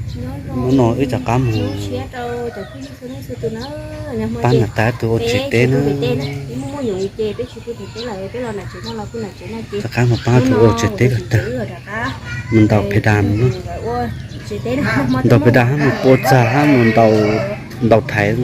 Hnub no wb rov qab mus pab niam tais tus ua tsev teb na. Rov qab mus pab tus ua tsev teb lawm tag. Mus ntaus phe das na. Ntaus phe das hab mus pua txag hab mus ntaus thaiv.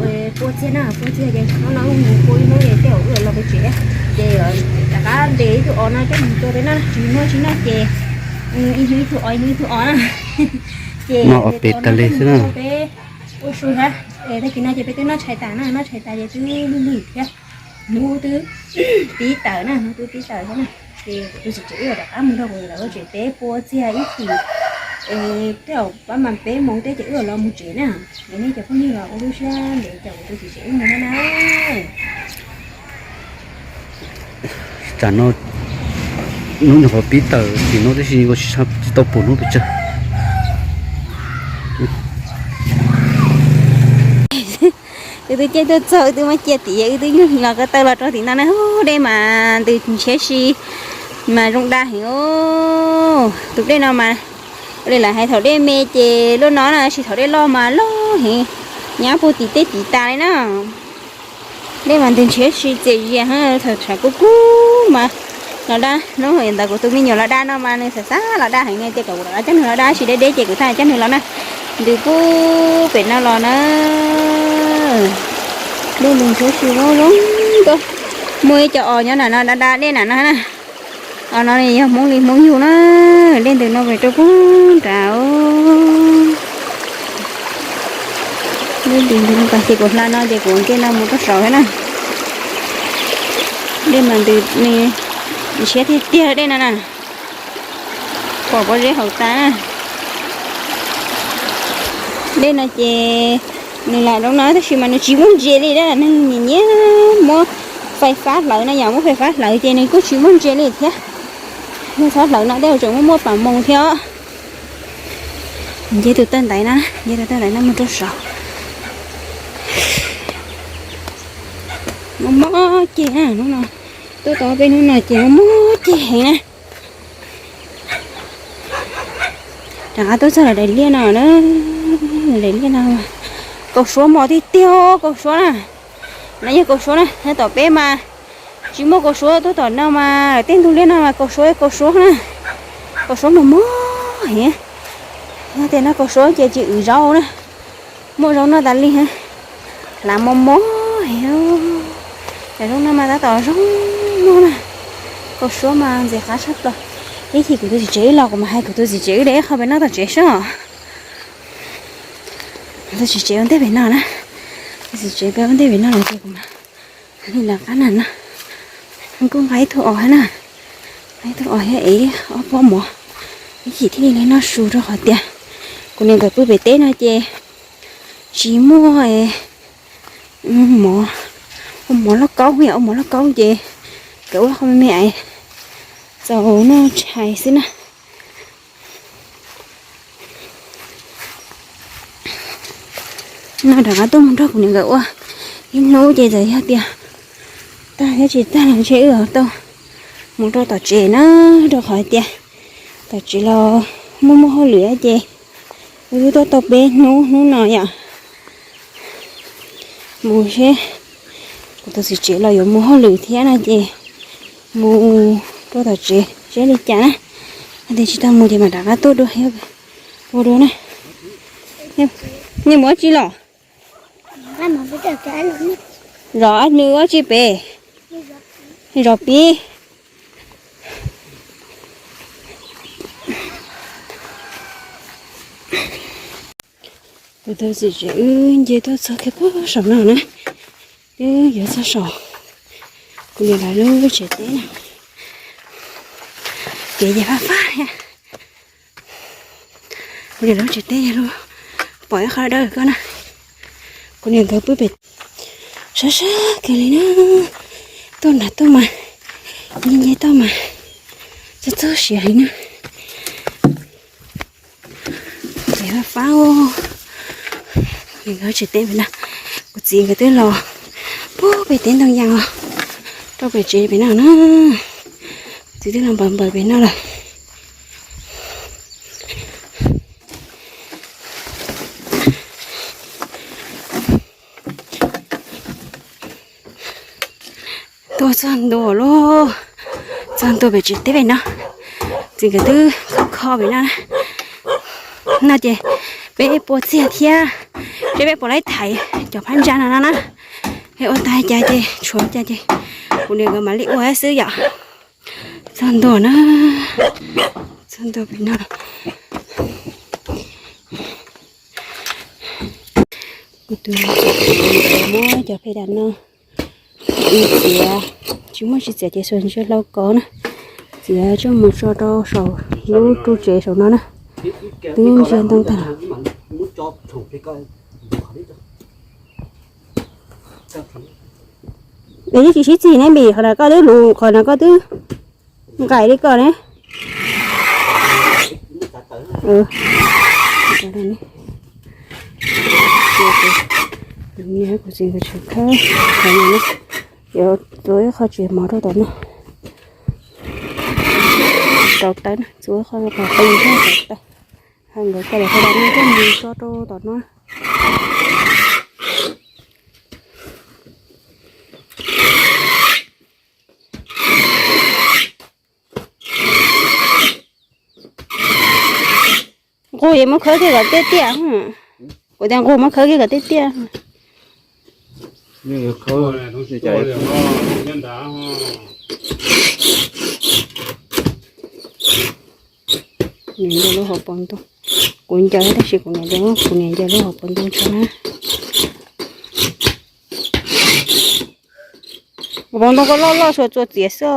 Noj ob peb tag li xwb na. Ua su hab, tag kis no ces peb twb noj tshais tas na, noj tshais tas ces twb lig lig thiab. Hnub twb pib tawm na, hnub twb pib tawm thiab na. Ces kuv tus txiv tsev wb rov qab mus nrog kuv lawv ua tsev teb pua txiag ib chim, es tej zaum pab mas peb moos teb ces wb los mus tsev na. Es nej cov phooj ywg los ua lub siab ntev caum kuv tus txiv tsev wb mus thiab na. Tsam no hnub nyuam qhuav pib tawm tim no tib si ua tsis tau pum hnub pes tsawg. Wb twb caij tuaj txog wb twb muab cia tim wb twb nyuag los ko taw los rau tim no na. Dej mas ntws ntshiab si mas zoo dag heev os. Tus dej no mas ua li lawv hais thaum dej me ces luaj no na, tab sis thaum dej loj mas loj heev, nyab puag tim tej tim tas li na. Dej mas ntws ntshiab si txias zias, thaum tshav kub kub mas los dab. Hnub ntawd kuv tus me nyuam los dab no mas nws xav xav los dab heev, nws tias kom kuv rov qab coj nws los dab, tab sis deb deb ces kuv thiaj coj nws los na. Ntws puag pem no los na. Dej ntws ntshiab si zoo zoo nkauj. Muaj ib co os nyob nram no da da dej nram no na. Os no yog Hmoob li Hmoob yug na. Dej ntws no pem rau puag nrad. Dej ntws ntws no tas ces kuv hla no ces kuv nce no mus rau saud thiab na. Dej mas ntws ntshiab tiag tiag dej no na. Pom pob zeb hauv tas na. Dej no ces nws lam zoo no tab sis mas nws tsis muaj ntses li na, neeg nyiam nyiam muab fais fab hlawv na, yam muab fais fab hlawv ces nws kuj tsis muaj ntses li thiab. Yog txhob hlawv no tej zaum tseem muaj muaj pam moos thiab. Nce tus taw ntaiv na, nce tus taw ntaiv no mus rau saud. Mob mob ceg na hnub no, tuaj tau peb hnub no ces mob mob ceg heev na. Rov qab tuaj txog lawm daim liaj no na, daim liaj no kaus suab mos tiag tiag, kaus suab na. No yog kaus suab na, nyob tom peb mas tsis muaj kaus suab, tuaj tom no mas tej ntug liaj no mas kaus suab kaus suab na, kaus suab mos mos heev. Yog tias noj kaus suab ces tsis wm zaub na, muaj zaub noj tas li. Hlav mos mos heev, cov zaub no mas tab tom zoo noj na. Kaus suab mas ntxim qab tshaj plaws. Ib chim kuv tus txiv tsev wb los kuv mam hais kuv tus txiv tsev wb de ib qho pem noj tom tsev seb. Tus txiv tsev ua ntej pem no na, tus txiv tsev pem ua ntej pem no lawm ces kuv mam li lawv qab na no. Kuj nqa ib tug os thiab na, nqa ib tug os thiab ev ob pob mov, ib chim thiaj li noj su rau qhov tias kuv niam nkawd pw pem teb no ces tsis muaj mov, ua mov lauj kaub, yog ua mov lauj kaub ces nkawd ua qhov me me es txaus noj tshais xwb na. No rov qab tuaj mus nrog kuv niam nkawd ua ib hnub ces txawm yog tias tag thiab tsis tag los ntshe wb tau mus rau tom tsev na, rau qhov tias tom tsev los muaj muaj hauj lwm ces wb twb tuaj tau peb hnub, hnub no yom. Mus seb kuv tus txiv tsev los yuav mus hauj lwm thiab no ces mus rau tom tsev seb li cas na. Tias tsis tau mus ces mam rov qab tuaj dua, ua dua na. Nej mus dab tsi los? Zov nws dab tsi pem? Zov pib. Kuv tus txiv tsev wb nce tuaj txog kiag puag saum no na, twb yuav txog saum kuv niam lawv lub tsev teb na. Kev ces fab fab thiab. Kuv niam lub tsev teb yog lub, pom ib qho dawb koj na. Kuv niam nkawd pw pem sab sab kiag li na. Tuaj nram tuaj mas, nce nce tuaj mas txog txog siav heev na. Kev fab fab. Kuv niam nkawd tsev teb pem no, kuv txiv nkawd twb los puag pem teb ntoo yas os, rau pem tsev pem no na. Kuv txiv twb los npaws npaws pem no lawm. Ua txog ntua lauj, txog ntua pem tsev teb pem no, txiv nkawd twb kho kho pem no na. No ces peb pua txiag thiab, peb peb puas laib thaiv cov phab ntsa no no na. Es ua tag cas ces tshuav cas ces kuv niam nkawd mam li ua xwb yom. Txog ntua na, txog ntua pem no. Kuv tus muab cov phe das no txiav, tsis muaj tsis txiav ces xuas ntsej hlau kov na, txiav coj mus tso rau saum lub ru tsev saum no na. Twb ntsia ntoo tag. Es twb tsis sib txig ne, vim qhov no koj twb lus, qhov no koj twb nqaim li koj ne. Kuv txiv nkawd tseem khawb, yuav txuas ib qho tsev mov rau tom no. Rau tawb na, txuas ib qho rau tom tawb, rau tawb. Ho nkawd koj los tau rau no, coj mus tso rau tom no. Nqus es muab khawb kiag kom tiaj tiaj. Kuv tias nqus muab khawb kiag kom tiaj tiaj. Niam ncaws lub hauv paus ntoo. Kuv ncaws tab sis kuv niam ncaws, kuv niam ncaws lub hauv paus ntoo tso na. Hauv paus ntoo koj loj loj suas txuas txiav xwb.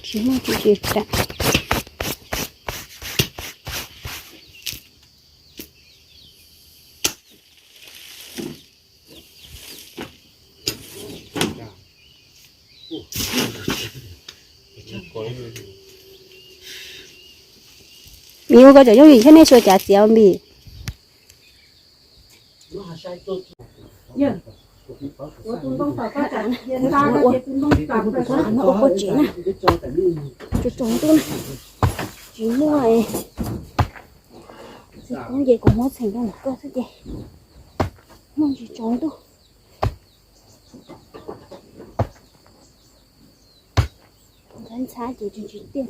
Tsis muaj tsis tsis tam. Vim ua koj cov yooj yim thiab nej xyuas cav txiav npis. Ua pob tsev na, tsaus tsaus ntuj na, tsis muaj txiv koob ces kuv muab txheem rau ntawm koj xwb ces muaj tsis tsaus ntuj. Ntxhab ntxhab ces tsis tsis tiaj,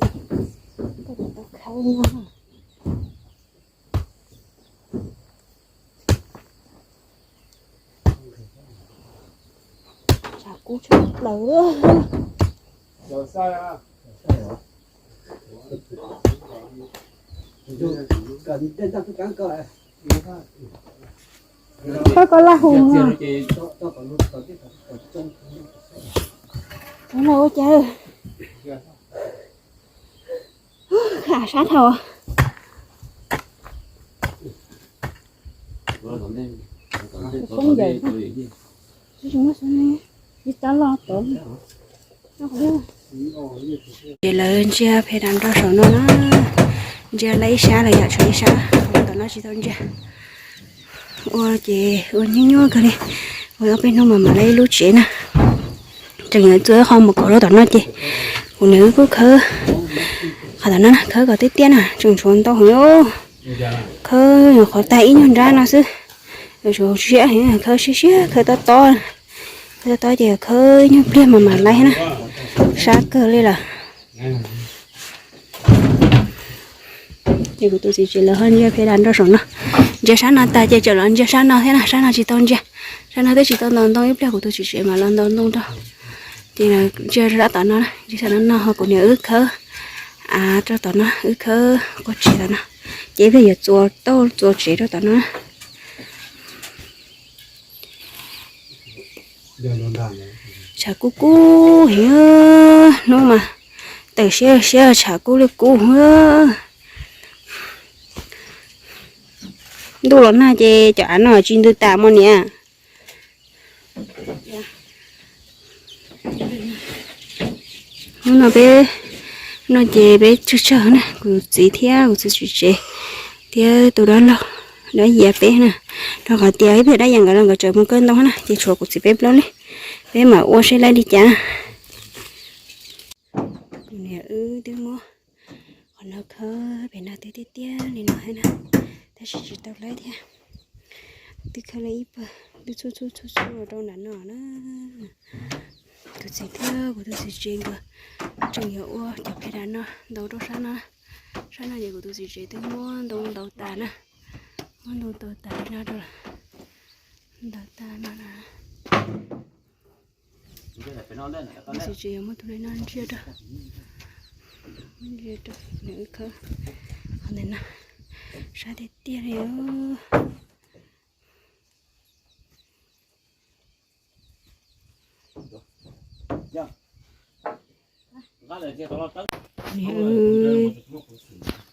koj tseem tau khawb no. Tshav kub tshaj plaws. Koj koj laj hu no. Cov no ua cas kham sab thaum poob yawm. Tab tab los tod. Ces lawv ntsia phe das nroj saum no na, ntsia lawv ib sab lawm yom, tshuav ib sab tom no tsis tau ntsia. Ua ces ua nyuaj nyuaj kawg li, ua ob peb hnub mas mam lawv ib lub tsev na. Tseem yuav txua ib qho mus kaum rau tom no ces kuv niam wb kuj khawb qhov tom no na, khawb kom tiaj tiaj na, tseem tshuav ntau heev. Khawb nyuam qhuav tag ib nyuag nrab no xwb, yuav tsum siab heev, khawb siab siab, khawb tob tob, khawb tob tob ces khawb ib nyuag pliag mas mam lawv na, sab kawg li lawm. Ces kuv tus txiv tsev lawv ho ntsia phe das nroj saum no, ntsia sab no tag ces tseem los ntsia sab no thiab na, sab no tsis tau ntsia, sab no twb tsis tau ntaus ntoo, ib pliag kuv tus txiv tsev mam los ntaus ntoo rau. Ces ntsia sab tom no, ntsia sab no no ho kuv niam wb khawb, a, rau tom no wb khawb quaj tsev tom no, ces ib pliag yuav txua tauj txua tsev rau tom no. Tshav kub kub heev, hnub mas tawm siab siab tshav kub li kub. Ntuj los nag ces cov av no tsis ntws tas mog niam. Hnub no peb, no ces peb tsawg tsawg na, kuv txiv thiab kuv txiv tsev, Thiab tus dab laug, dab yam peb na, rau qhov tias ib pliag dab yam nkawd los nkawd tseem mus kaw ntoo na, ces tshuav kuv txiv peb plaub li. Peb mam ua seb laib li cas na. Kuv niam wb twb muab qhov no khawb pem no twb tiaj tiaj li no na, tab sis tsis tau laib thiab. Twb khawb li ib pawg, twb txhub txhub txhub txhub rau nram no na. Kuv txiv thiab kuv tus txiv tsev nkawd tseem yuav ua cov pem nram no ntau rau sab no. Sab no ces kuv tus txiv tsev twb muab ntoo ntaus tas na, muab ntoo ntaus tas li no rau, ntaus tas no na. Kuv tus txiv tsev yuav muab tus no ntshiab rau, ntshiab rau nws khawb. Qhov ntawm no sab tiaj tiaj li.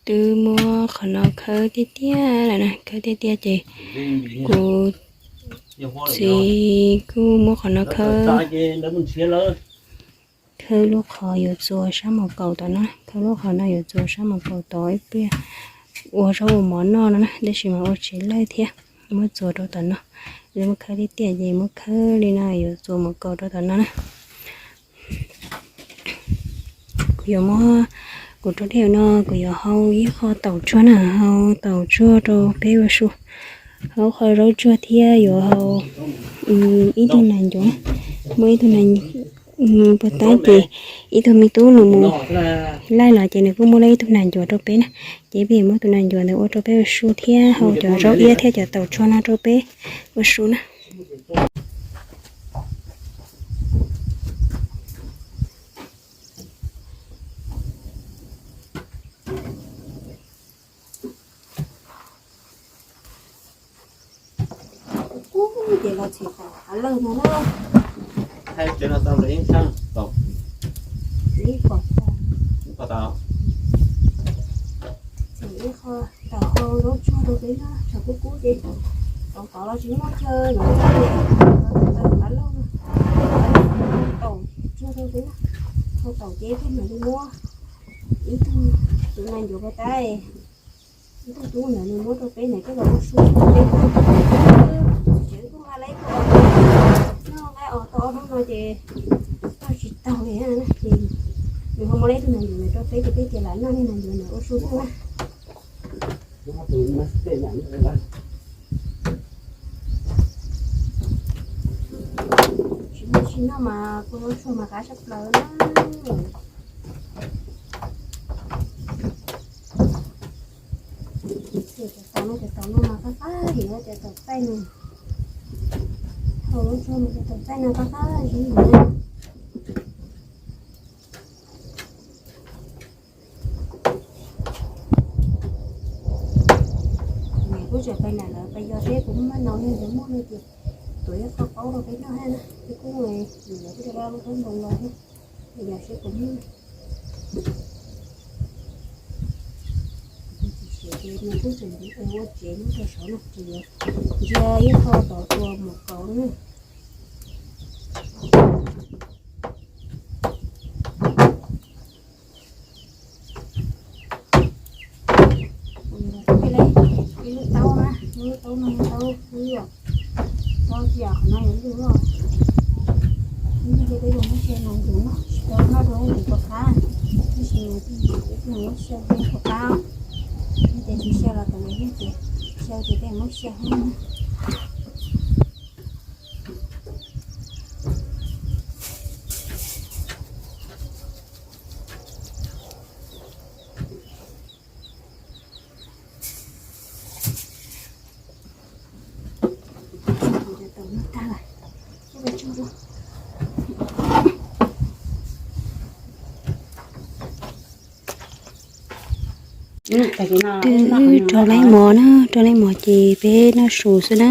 Twb muab qhov no khawb tiaj tiaj lawm na, khawb tiaj tiaj ces kuv txiv kuj muab qhov no khawb, khawb lub qhov yuav txuas sab mos kaum tom no, khawb lub qhov no yuav txuas sab mos kaum tom ib pliag ua zaub ua mov noj no na, tab sis mas ua tsis laij thiab, muab txuas rau tom no. Muab khawb tiaj tiaj ces muab khawb li no yuav txuas mos kaum rau tom no na. Kuv yuav muab, kuv rau dej no kuv yuav hau ib qho taum tsuag na, hau taum tsuag rau peb ua su. Hau qho zaub tsuag thiab yuav hau ib tug nas ncuav, muaj ib tug nas ncuav puag ta ces ib tug me tub nws mus laij los ces nws kuj muaj ib tug nas ncuav rau peb na. Ces peb muab tus nas ncuav ntawd ua rau peb ua su thiab hau cov zaub iab thiab cov taum tsuag no rau peb ua su na. Kub ces los txhim tom hav lawj no na. Txhim ib qho, txhim ib qho, tau qho zaub tsuag rau peb noj tshav kub kub ces tau tod los tsis muaj chaw yuav noj ces tau hav lawj no, tau tsuag rau peb noj. Tau tau ces ib tug nam li muab, ib tug tus nas ncuav puag ta, ib tug tub ntawd nws muab rau peb ntawd coj los ua su, peb tug tsev wb tub nqa laib tau, noj nqa os tau ob hnub no ces tau tsis taug li na ces nws ho muab laib tug nas ncuav ntawd rau peb ces peb ces lam noj niag nas ncuav ntawd ua su xwb na. Tsis muaj tsis noj mas kuv ua su mas qab tshaj plaws na. Ces cov taum no, cov taum no mas qab qab zim, cov taum txaij no, thaum lub tsuag mas cov taum txaij no qab qab zim na. Kuv tseem pais nram lawv pais yos seb puas muaj nab nau, yog muaj no ces tuav ib qho qaub rau peb noj thiab na. Peb kuj nim lawv kuj rau lub qhob ntoo los thiab, yos seb puas muaj. Ces nws kuj tseem ua tsev nyob rau saud no ces yuav ntsia ib qho tod tua mus kauv na. Ib lub taub na, lub taub no yog taub kwb os, taub tias qhov no yog lwj os. Ib pliag peb yuav muab xyaw los ncuav noj, tsis tau noj rau ib tus pov qab, tab sis ib pliag muab xyaw rau tus pov qab, ib pliag tsis xyaw los tus me ib ces xyaw ces peb muab xyaw na. Twb rau leej mov na, rau leej mov ces peb noj su xwb na.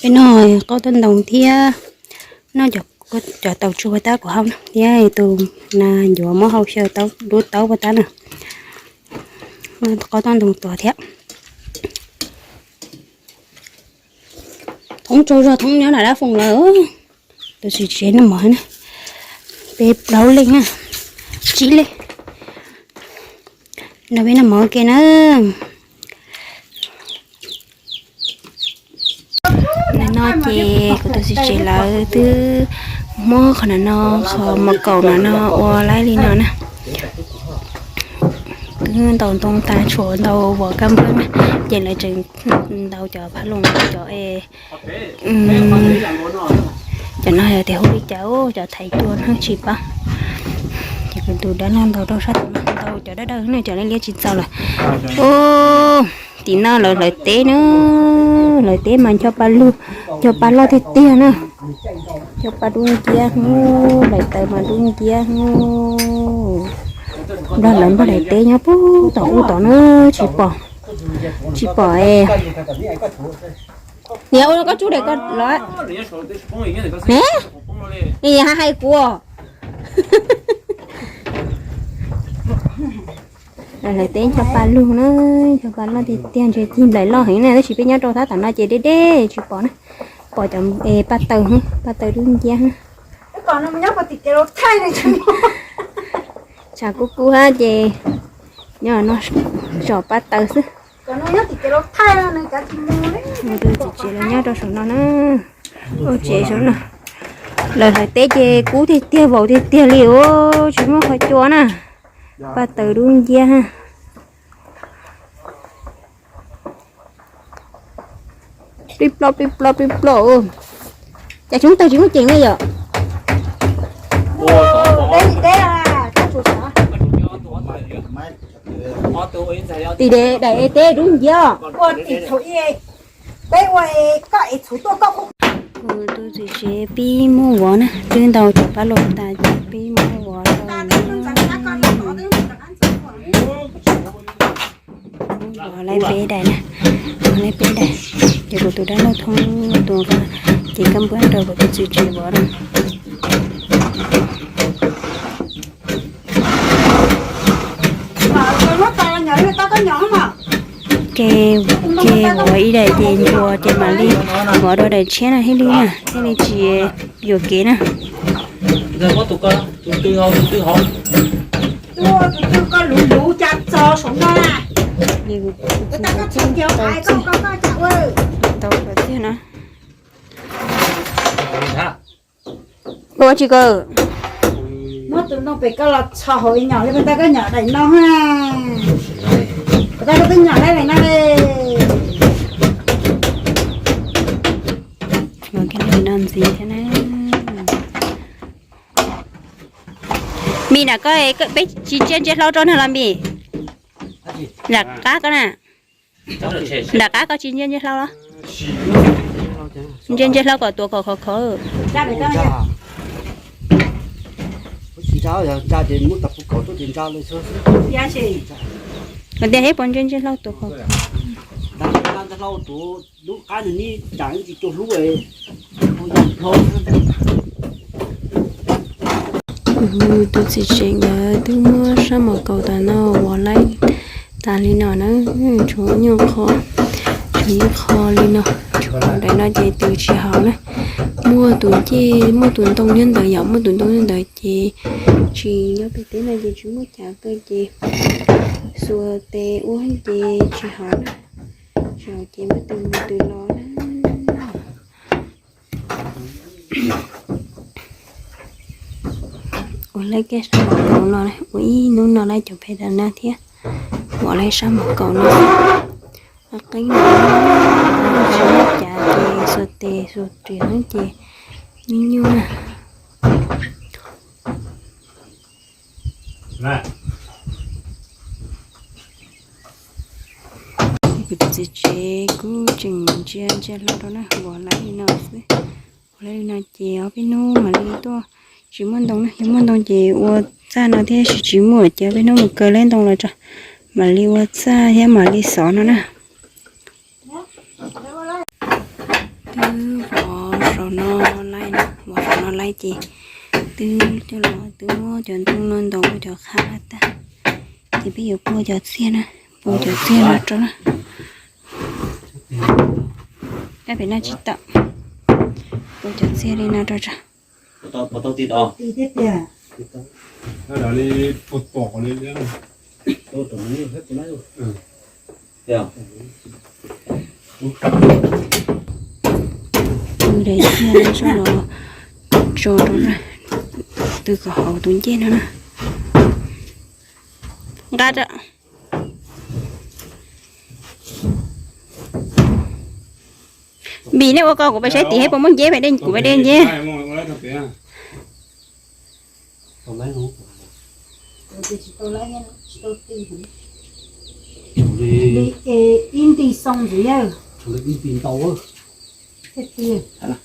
Peb noj qaub toj ntoo thiab noj cov taum tsuag tab kuv hau na, thiab tus nas ncuav muab hau xyaw lub taub puag tab na. Qaub toj ntoo tuag thiab. Thoob tsaug zog thoob nyob nram dab foom lawm. Tus txiv tsev noj mov na, peb plaub leej na, tsib leej. Nrog peb noj mov ua ke na. Nim no ces kuv tus txiv tsev lawv twb muab qhov no no, qhov mos kaum no no ua laib li no na. Twb ntaus ntoo tas tshuav ntaus vov kab npab na, ces lawv tseem ntaus cov phab loos cov es cov no yog tias hu li cas, cov thaiv cua no tsis paub. Ces kuv tus dab laug ntaus rau sab tom no, ntaus cov dawb dawb na, cov liab liab tsis txaus lawm. Tim no lawv hlawv teb na, hlawv teb mas ncho pa lug, ncho pa loj tiag tiag na. Ncho pa dub nciab hnub, hlawv taws mas dub nciab hnub. Nplog lawv nplog hlawv teb nyob puag tom ub tod na, tsis pom, tsis pom es. Niam ua koj tsub daim ko los ne, niam hais kuv. Hlawv teb ncho pa lug na, ncho pa loj tiag tiag, ntshe cig nplaim loj heev na, tab sis peb nyob rau sab tom no ces deb deb tsis pom na. Pom cov pa taws, pa taws dub nciab. Tshav kub kub hab ces nyob no tsom pa taws xwb. Tus txiv tsev lawv nyob rau saum no na, ua tsev saum no. Lawv hlawv teb ces kub tiag tiag, vau tiag tiag li os, tsis muaj qhov cua na. Pa taws dub nciab. Pib plob pib plob pib plob. Cas xyoob tawg tsis muaj ceem li yom? Tim daim teb dub nciab. Kuv tus txiv tsev pib muab vov na, twb ntaus cov pab los tas ces pib muab vov rau. Vov laib peb daim na, vov laib peb daim, ces kuv tus dab laug thoob tus nqa cev kab npab rau kuv tus txiv tsev vov na. Ces, ces vov ib daim ces ntsuas ces mam li vov rau daim tshiab na thiaj li na, thiaj li tsis yuam kev na. Ntau kawg tiag na. Ua tsi kawg? Muab tus ntoo pem koj los txhos hauv nyom li, koj nyom daim no ha. Koj twb nyom daim no li. Ua kiag li no ntxiv thiab na. Mim, nram koj peb tsis ntsia ntsia hlau rau nag los Mim? Nram qab koj na. Nram qab koj tsis ntsia ntsia hlau los? Ntsia ntsia hlau kom tuav kom khov khov. Tias hib puas ntsia ntsia hlau tuav khov khov. Tus txiv tsev nkawd twb muab sab mos kaus tas no vov laib tas li no na, tshuav nyuag qho, tshuav nyuag qho li no, tshuav daim no ces tus tsis haus na. Muaj tus ncej, muaj tus ntoo nyob ntawd yom, muaj tus ntoo nyob ntawd ces tsis nyob pem teb no ces tsis muaj cas kawg ces xuas tes ua ces tsis haus na, tsis haus ces muab tus mus tus los na. Ua laib kiag sab mos kaus no, ua ib hnub no laib cov pem tas na thiab. Vov laib sab mos kaus no, qeeb no, tsis muaj cas ces xuas tes xuas riam ces nyuaj nyuaj na. Kuv tus txiv tsev kuj tseem ntsia ntsia hlau rau na, vov laib li no xwb. Vov laib li no ces ob peb hnub mam li tuaj, tsis muaj ntoo na, yog muaj ntoo ces ua txaj no thiab, tsis muaj ces ob peb hnub mus kaw laib ntoo los tso, mam li ua txaj thiab mam li xov no na. Twb vov saum no laib, vov saum no laib ces twb coj los twb muab cov ntoo no ntaus ua cov qhab tag, ces peb yuav pua cov txiag na, pua cov txiag no rau na. Pem no tsis tau, pua cov txiag li no rau tso. Daim cia no soj los tso rau na, tw kom haus tus ncej no na. Nqa ra. Vim nej ua ko kuv pais saib tim thiab puas muaj nceb, pais de kuv pais de nceb. Ib nti xoo ntxiv yawg.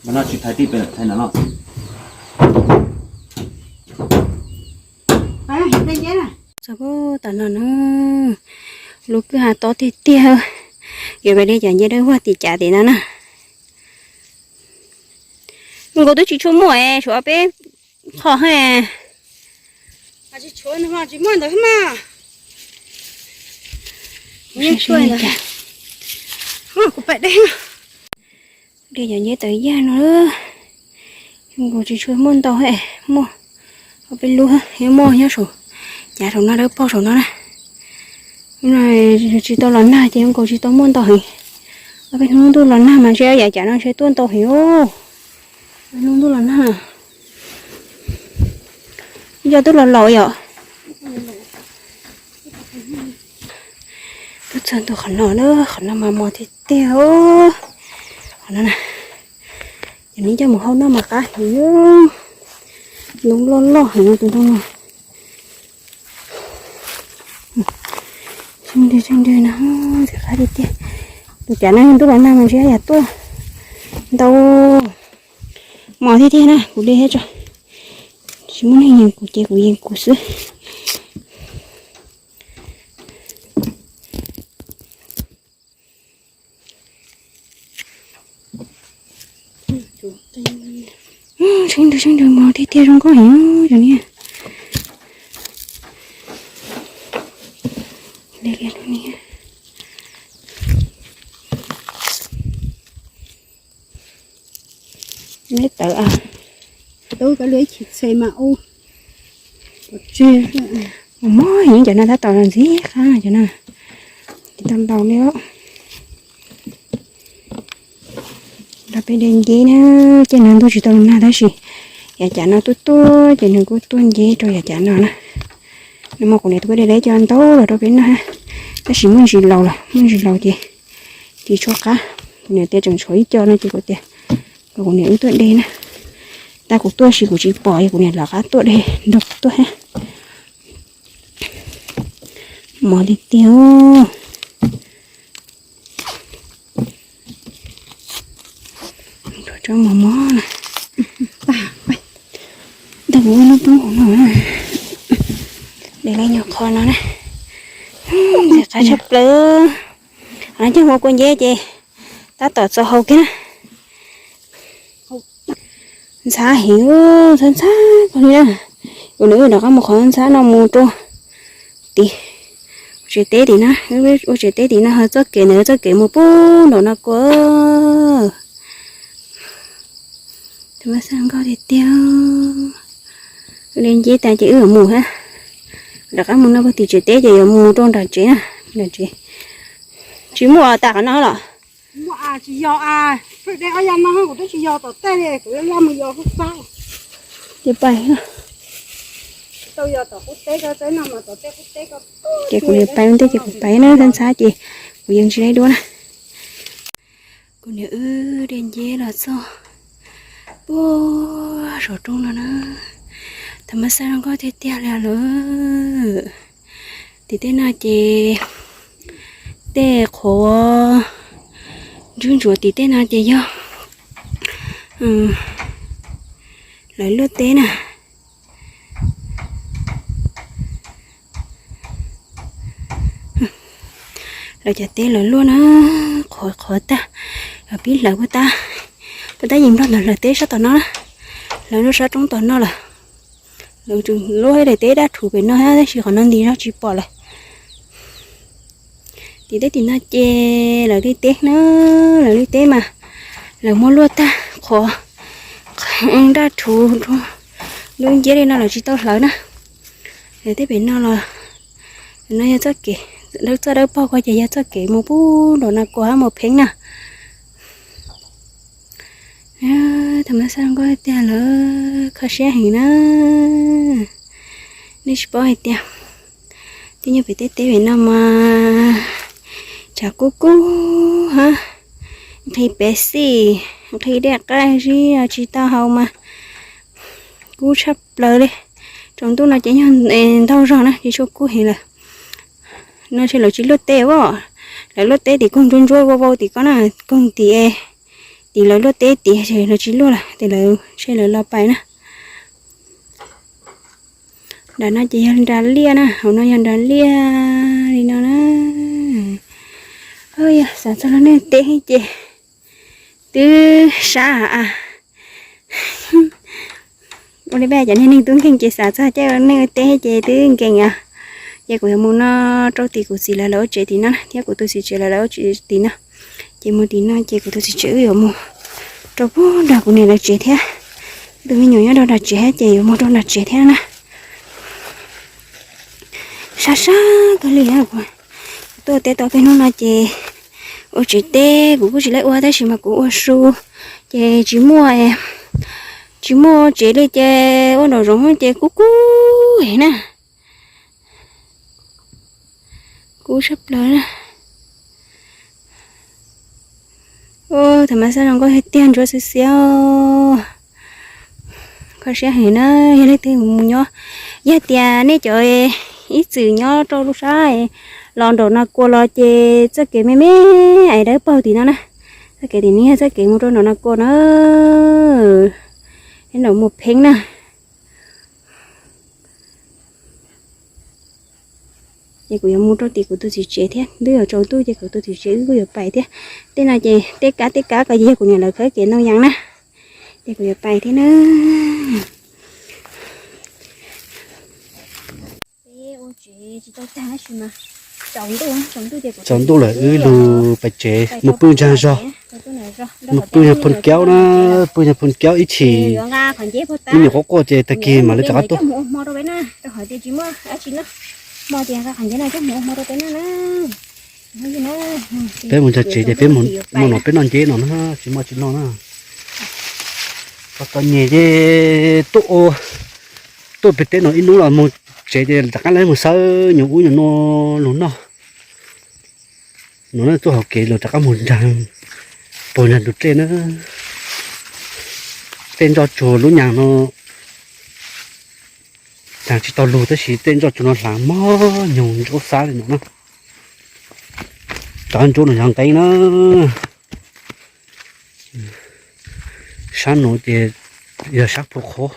Mas no tsis thaiv tij pem thaiv no los. Txog pub tam no na, lub kwj ha tob tiag tiag. Yuav pais de cov ncej dawb vog tim cav tim no na. Nkaus twb tsis tshua muaj es tshuav peb qho he. Tsis tshuav tsis muaj ntawd mas. Kuv pais de. De cov ncej tawv yaj no, nkaus tsis tshua muaj ntau he, muaj ob peb lub, muaj nyob saum, cav saum no dawb paug saum no na. Tsis tau los nag ces nkaus tsis tau muaj ntau heev. Ob peb hnub ntuj los nag mas ntshe yav cav no ntshe tuaj ntau heev os. Ob peb hnub ntuj los nag, yog twb los laus yom. Twb txog ntua qhov no na, qhov no mas mos tiag tiag. Qhov no na, yog nej coj mus hau noj mas qab heev. Lub loj loj heev tus ntoo no. Tsheej nrwg tsheej nrwg no, ntxim qab tiag tiag. Tus cav no ntuj los nag mas ntshe yam tuaj ntau. Mos tiag tiag na, kuv de thiab tso. Tsis muaj neeg yees kuv ces kuv yees kuv xwb. Tsheej nrwg tsheej nrwg mos tiag tiag zoo nkauj heev cov niag. Neb tawv a, tub kav liam ib chim txhe mas u, mus mob heev cov no tab tom los ntxim qab cov no, tsis tau ntaus li os. Rau peb de nceb na, ces nws ntuj tsis tau los nag tab sis yav cav no tuaj tuaj ces nws kuj tuaj nceb rau yav cav no na. Nws mas kuv niam twb de deb cov ntau los rau peb noj, tab sis muaj ntsis laus los muaj ntsis laus ces tsis tshua qab. Kuv niam tias tseem tshuav ib co no ces kuv tias kom kuv niam wb tuaj de na. Tab kuv tuaj sis kuv tsis pom, kuv niam lawv qab tuaj de nrog kuv tuaj thiab. Mos tiag tiag. Tsob mos mos na. Ntawm kuv lub roob hauv no, de lawv nyuag qho no na. Ntxim qab tshaj plaws. Qhov no coj mus kua nceb ces tab tom txo hau kiag na. Ntxhab heev, ntxhab ntxhab kawg li na. Kuv niam wb rov qab mus qhov ntxhab no mus rau tim ua tsev teb tim no, ua tsev teb tim no ho txoj kev ntawd txoj kev mus pub nraum no kua. Tus mas xaj nkauj tiag tiag. Wb de nceb tas ces wb yuav mus thiab. Rov qab mus no puag tim tsev teb ces yuav mus rau nram tsev na. Nram tsev tsis muaj tas qhov no los. Tsis yog, de ob yav no kuv twb tsis yog tom tej li, kuv yuav laj mus yog qub fab. Ces pais, ces kuv niam pais ua ntej ces kuv pais na, ntxhab ntxhab ces kuv yeej tsis laib duab na. Kuv niam wb de nceb los txog puag saum roob no na. Tus mas xaj zoo nkauj tiag tiag li lawm. Tim tej no ces tej qhuav ntswb ntsuav tim tej no ces yog lawv luaj teb na. Lawv cov teb lawv luaj na, qhuav qhuav tag, pib hlawv puag ta, puag ta yeej nplog ntawm lawv teb sab tom no na, lawv lub sab roob tom no lawm. Lawv tseem luaj daim teb dab rhuv pem no thiab tab sis qhov no nti zog tsis pom lawm. Tim teb tim no ces lawv li teb na, lawv li teb mas lawv muab luaj tag qhuav daj rhuv rau lub nciab li no lawv tsis tau hlawv na. Lawv tej pem no los No yog txoj kev, lawv txoj dawb paug ko ces yog txoj kev mus pub nraum no kua hab mus pheeb na. Tham mas xaj zoo nkauj tiag lawm, kho siab heev na. Nej tsis paub hais tias twb nyob pem teb teb pem no mas tshav kub kub hab, nqhis pev xij, nqhis dej qaib zib tsis tau haus mas kub tshaj plaws li. Tsaus ntuj no ces yog ntaug zog na ces tshuav kub heev lawm. No ntshe lawv tsis luaj teb os, lawv luaj teb tim koog ntsuab ntsuab vau vau tim ko na, koog tim, tim lawv luaj teb tim lawv tsis luaj lawm ces lawv ntshe lawv los pais na. Nram no ces yog nras liaj na, hauv no yog nras liaj li no na. Yog xav txog lub neej teb ces twb sab a. Ua li peb cov niag neeg tub nkeeg ces xav txog caij ua neej ua teb ces twb nkees os. Ces kuv yuav mus no rau tim kuv txiv lawv lawv ua tsev tim no na, thiab kuv tus txiv tsev lawv lawv ua tsev tim no. Ces mus tim no ces kuv tus txiv tsev wb yuav mus rau puag nram kuv niam lawv tsev thiab. Tus me nyuam nyob rau nram tsev thiab ces yuav mus rau nram tsev thiab na. Sab sab kawg li. Kuv tuaj teb tau peb hnub no ces ua tsev teb kuv kuj tsis laib ua tab sis mas kuv ua su ces tsis muaj, tsis muaj tsev li ces ua nraum zoov ces kub kub heev na. Kub tshaj plaws na. Tham mas xaj zoo nkauj tiag tiag, ntsuab xiab xiab. Kho siab heev na, yog leej twg mus nyob, yog tias nej cov ib txwm nyob rau lub sab los nraum no kua los ces txoj kev me me es dawb paug tim no na. Txoj kev tim no yog txoj kev mus rau nraum no kua na, nraum mus pheeb na. Ces kuv yuav mus rau tim kuv tus txiv tsev thiab, twb yuav tsaus ntuj ces kuv tus txiv tsev wb kuj yuav pais thiab. Tej no ces tej kab tej kab ko ces yog kuv niam lawv khawb kev ntoo yas na. Ces kuv yuav pais thiab na. Peb ua tsev tsis tau tag tab sis mas tsaus ntuj, tsaus ntuj ces kuv, tsaus ntuj lawm wb lug pais tsev mus pw ntsaag zog. Mus pw yog phooj kaub na, pw yog phooj kaub ib chim. Me nyuam quaj quaj ces tag kis mam li rov qab tuaj. Peb mus ntsaag tsev ces peb mus no peb noj nceb no na, tsis muaj tsis noj na. Txom txom nyem ces tuaj, tuaj pem teb no ib hnub los mus tsev ces rov qab lawv mus xawb nyuag ub nyuag no lug noj. No na tuaj hauv kev los rov qab mus nraag, puag nraag ntug dlej na. Tej nroj tsuag lub nyag no nraag tsis tau lug tab sis tej nroj tsuag no hlav mog nyoog nruab xab li no na. Rov nruab no yog nqeeb na. Sab no ces yog sab phu qhuav.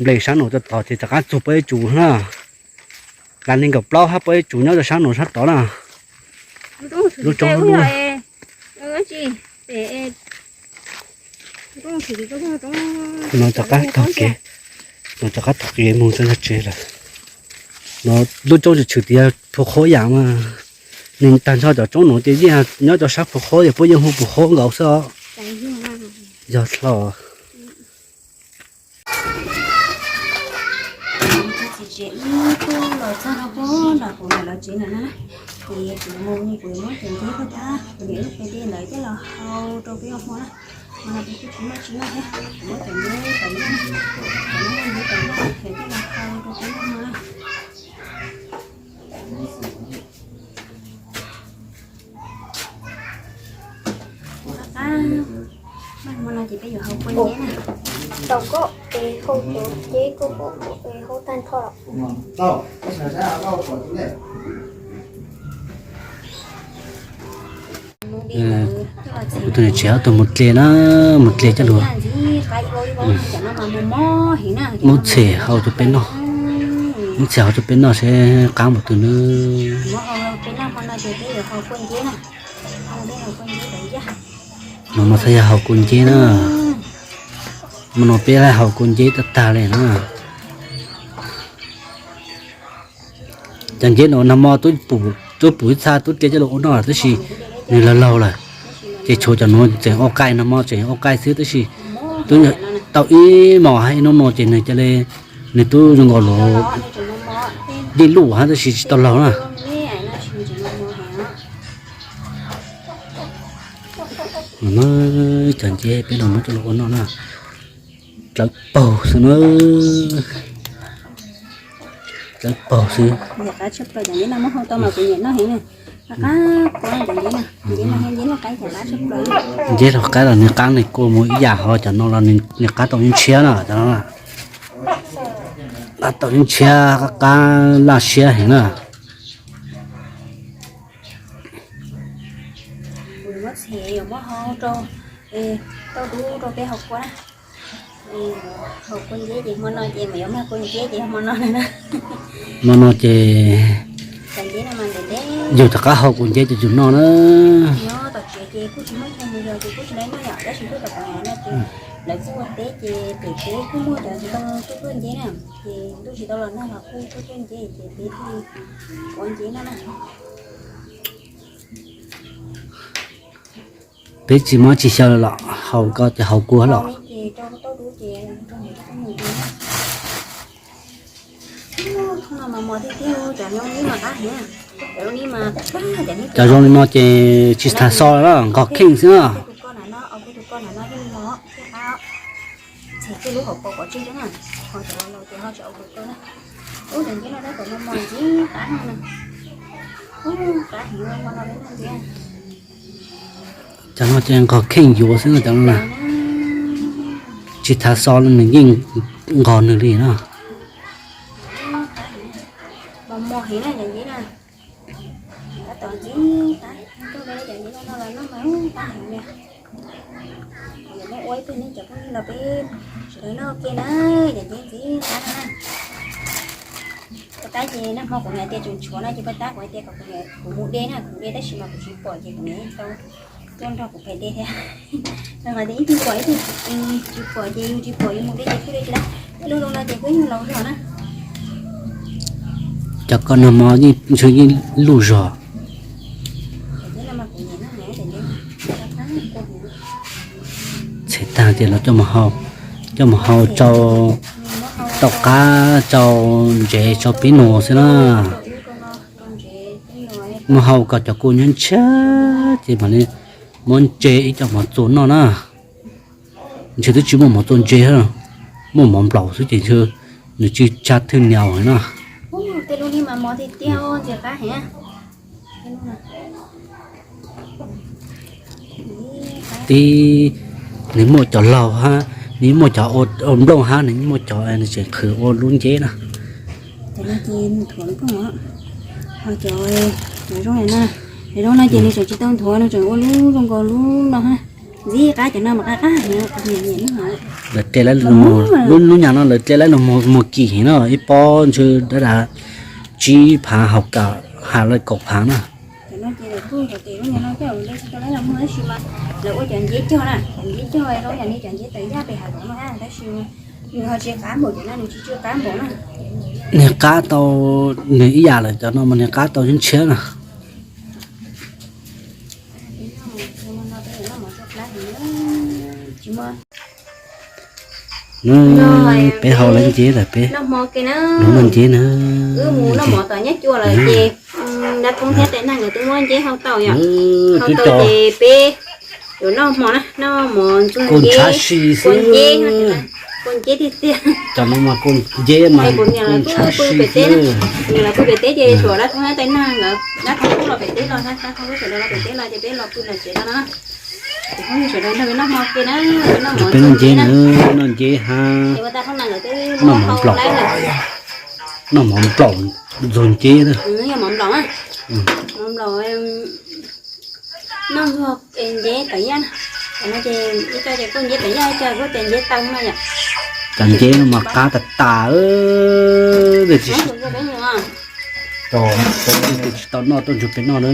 Nplees sab no tod ces rov qab txug puab ib tsum na. Las neeg nkaum plaub hab puab ib tsum nyob rau sab no sab tod na. Lub roob no rov qab taug kev, no rov qab taug kev mus rau nram tsev lawm. No lub roob tshwm tshwm tias phu qhuav yam mas, nws tag nrho cov roob no ces yeej nyob rau sab phu qhuav, yog puab yeej hu phu qhuav nkaus xwb os. Yog dlhau. Txiv tsev wb kuj los txog rau puag nram kuv niam lawv tsev ntawm no na, ces kuv mus kuv muab cov nceb puag ta, kuv niam wb pem tej ntawd coj los hau rau peb ua hmo na. Hmo no peb kuj tsis muaj tsis noj thiab, kuv muab cov nceb tom no, cov nceb tom no ces coj los hau rau peb ua hmo na. Qab, hmo no ces peb yuav hau kua nceb na. Tau koj es hau cov nceb koj es hau tag nrho los. Kuv tus niam tsev ob tug mus dle na, mus dle coj lug muab txhem hau rau peb noj, muab txhem hau rau peb noj seb qab npaum twg na. No mas txhaj yog hau kua nceb na. Hmo no peb hau kua nceb tag tag li na. Cov nceb no nag hmo tub pum ib txha tub dle coj lug ua noj tab sis nws laug laug lawm, ces tshuav cov nuav tseem ua qai, nag hmo tseem ua qai xwb tab sis tub tau ib hmos hab ib hnub no ces nws ca le, nws tub zoo nkaus luag Dej luj hab tab sis tsis tau laug na. No cov nceb peb los muab coj los ua noj na. Dlawb paug xwb na. Dlawb paug xwb. Nceb laug qaib los nws qab nws kua mus ib yam ho cov no los nws qab tau ntshiab na cov no. Qab tau ntshiab qab qab laj siab heev na. Hmo no ces yug rov qab hau kua nceb ces yug noj na. Lawv txij ua teb ces pem teb kuj muaj cov ntoo tuaj tuaj nceb na, ces ntuj tsis tau los nag los kuj tuaj tuaj nceb ces peb thiaj li ua nceb noj na. Peb tsis muaj tsis xyaw los haus ko ces haus kua los. Cov zoo li no ces tsis tas xo lawm, nqos kheej xwb na. Cov no ces nqos kheej yuav xwb no cov no na. Tsis tas xo nws yeej nqos nws li no. Pab tab ces nag hmo kuv niam tias tseem tshuav no ces pab tab kuv hais tias kom kuv mus de na, kuv de tab sis mas kuv tsis pom ces kuv niam tau tuaj nrog kuv pem de thiab. Ib tug pom ib tug tsis pom ces yus tsis pom yus mus de ces kuj de tsis tau. Tej lub zoo no ces kuj yog laus zog na. Cov ko nag hmo yeej ntshe yeej luj zog. Txhais tag ces los coj mus hau, coj mus hau rau, tom qab rau ntsev rau peb nus xwb na. Muab hau kom cov kua nyob ntshiab ces mam li muab ntse ib co mov txua noj na. Ntshe twb tsis muaj mov txua ntse, muaj mov nplaum xwb ces ntshe nws tsis tshaj thwj nias na. Tib, nws muaj cov laug hab, nws muaj cov ua nplooj hab, nws muaj cov nws tseem qhwv ua lub nceb na. Cov zoo no ces nws tseem tsis tau nthuav, nws tseem ua lub zoo nkaus lub no hab. Ntxim qab cov no mas qab qab. Lawv dle lub nyuag no lawv dle lawv lug muag kis heev no, ib pob ntshe dab dab tsib phav hauv kaum, has lawm kaum phav na. Lawv ua cov nceb cog na, cov nceb cog zoo yam li cov nceb tawv yaj pem hav zoov no tab sis nws ho tsis qab npaum cov no, nws tsis tshua qab npaum na. Nws qab tau, nws ib yam lawm cov no mas nws qab tau ntshiab na. Peb hau lawv nceb lawm peb, noj nceb na. Wb mus noj mov tom Nyab Cua lawm ces dab thoob thiab tais nag nkawd twb muab nceb hau tau yom. Hau tau ces peb yuav noj hmo na, noj mov ntxuag nceb, kua nceb, kua nceb tiag tiag. Cov no mas kua nceb mas kuv niam lawv kuj pw pem teb na, kuv niam lawv pw pem teb ces tshuav dab thoob thiab tais nag nkawd, dab thoob kuj los pem teb los, dab thoob sawv daws los pem teb los ces peb los pw lawm tsev no na. Ces phooj ywg sawv daws nrog peb noj hmo ke na, noj mov nceb na, noj nceb hab, noj mov nplaum, noj mov nplaum ntxuag nceb na. Mov nplaum, noj ntxuag nceb tawv yaj na. Cov no ces ib co ces kuj nceb tawv yaj, ib co kuj ces nceb taw no yom. Cov nceb no mas qab tas tas, tsis tau noj tuaj ntsug peb noj na,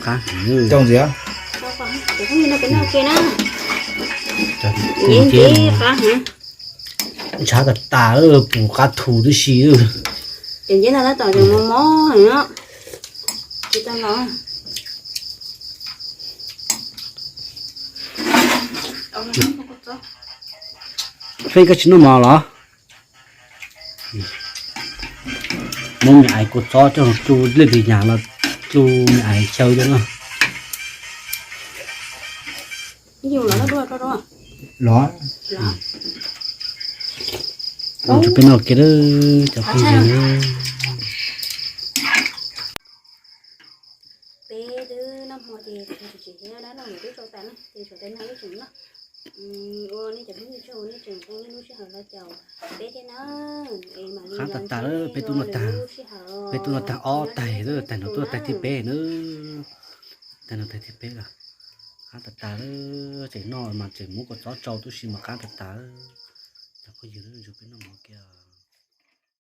qab heev. Nceb qab heev. Ntshav tas tas, pum qab thu tib si. Ces nceb no tab tom mos mos heev no. Tsis tau los. Feej, koj tsis noj mov los? Muab me ais kua txob coj los txuj lej li nyas los txuj me ais chaw coj no. Los, ua rau peb noj kiag lawm cov phooj ywg. Peb twb noj hmo ces tsis tsis thiab dab laug twb tso tas na ces tshuav tais noj ib tseem noj. Ua nej cov phooj ywg tsaug nej tseem pub nej lub sij hawm los caum peb thiab na. Es mam li qab tas tas lawm, peb twb noj tag, peb twb noj tag ob tais lawm, tais no twb tais thib peb na. Tais no tais thib peb lawm. Qab tas tas lawm, tseem noj mas tseem muab kua txob tsau tub si mas qab tas tas lawm. Cov phooj ywg, ntsia peb noj mov kiag.